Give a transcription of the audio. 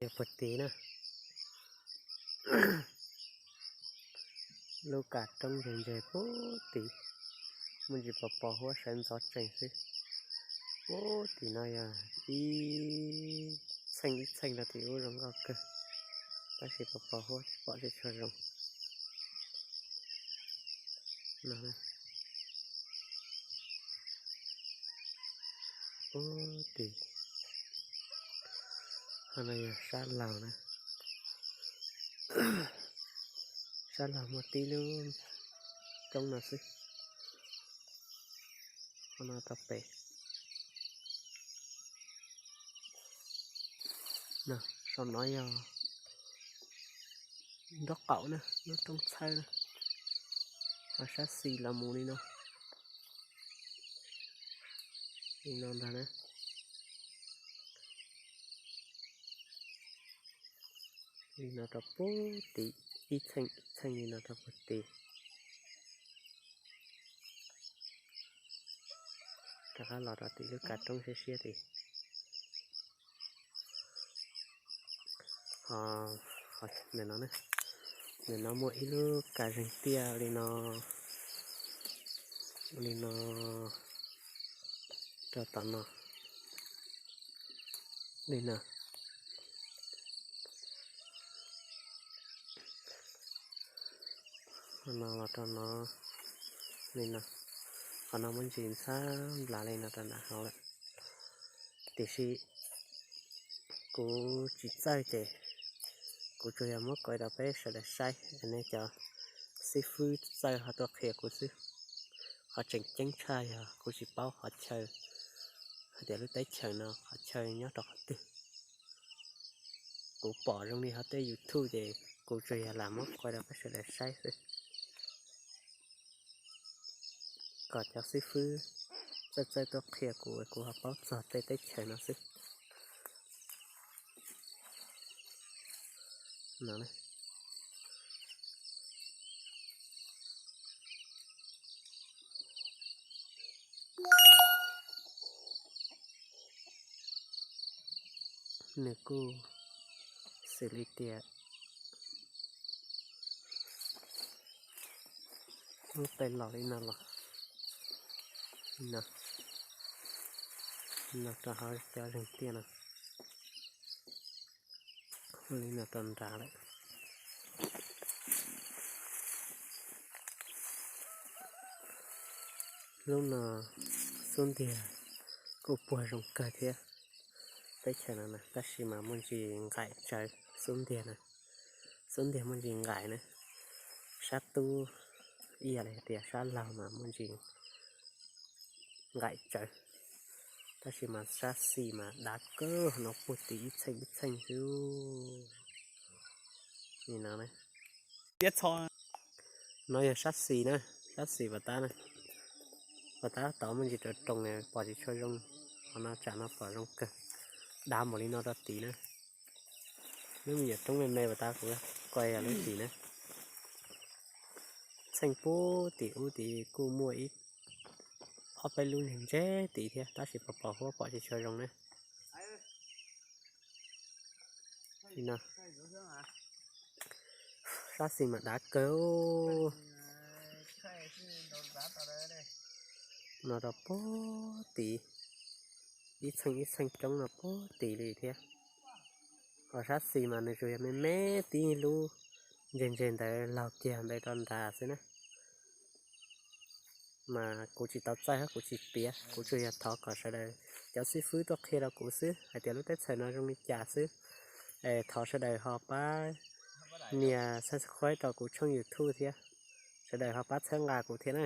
Yog puag tid na, lub kas roob ntseg ntseg puag tid, muaj ntsis pos pos huab sawv ntxov tsees xwb. Puag tim no yog ib txheej ib txheej rau tim ub zoo nkauj kawg, tab sis pos pos huab tsis pom tsis tshua zoo. Puag tim, ho no yog sab laug na, sab laug muaj tib lub roob no xwb, ho no rau pem. Saum no yog nraub qaum na, lub roob txhawb na, ho sab xis los mus li no, li no ntag na. Li no rau puag tid, ib txheej ib txheej li no rau puag tid. Rov qab los rau tim lub kas roob siab siab tid. Ho, ho ntawm no, ntawm no muaj ib lub kas zeeg tiaj li no, li no rau tom no, li no. Qhov no los rau no, li no. Qhov no muaj ntsis ntxhab nplas li no rau nram hauv lawm, tiam sis kuv tsis txawj ces kuv tsuas yog muab qhia rau peb sawv daws saib, nej cov xib fwb txawj ho tuaj qhia kuv xwb. Qhov tseem ceeb tshaj yog kuv tsis paub qhov chaw, hais tias lub teb chaws no qhov chaw nyob rau qhov twg. Kuv pom zoo li hauv tej YouTube ces kuv tsuas yog lam muab qhia rau peb sawv daws saib xwb, kom cov xib fwb txawj txawj tuaj qhia kuv, kuv ho paub txog tej teb chaws no xwb. Nws kuj xws li tias lub pem los li no los, no rau hauv cov zeeg tiaj no, li no rau nrad lawm. Lub no xub ntiag kuj puag zoo kawg thiab, teb chaws no na, tab sis mas muaj ntsis nqaim tsawv xub ntiag na, xub ntiag muaj ntsis nqaim na, sab tub ib yam li tias sab laug mas muaj ntsis nqaim tsawv, tab sis mas sab xis mas dav kawg no puag tim ib txheej ib txheej xwb. Li no, no yog sab xis na, sab xis pas tab na, pas tab tod muaj ntsis rau roos pom tsis tshua zoo, qhov no tsam no pom zoo kawg, dav npaum li no rau tid na. Lub me nyuam roob me me pas tab kuv qhia lub tim na, txheej puag tim ub tid kuj muaj ib ob peb lub ntseg ntseg tid thiab, tab sis pos pos huab pom tsis tshua zoo na. Li no, sab xis mas dav kawg. No rau puag tid, ib txheej ib txheej roob no puag tid li thiab. Ho sab xis mas nws tsuas yog me me tib lub ntseg ntseg ntawd laug kiag ntawd rau nrad xwb na. Mas kuv tsis tau txawj hab kuv tsis piav, kuv tsuas yog thov kom sawv daws cov xib fwb tuaj qhia rau kuv xwb hais tias lub teb chaws no zoo li cas xwb. Es thov sawv daws ho pab nias subscribe rau kuv tshooj YouTube thiab, sawv daws ho pab txhawb nqa kuv thiab na.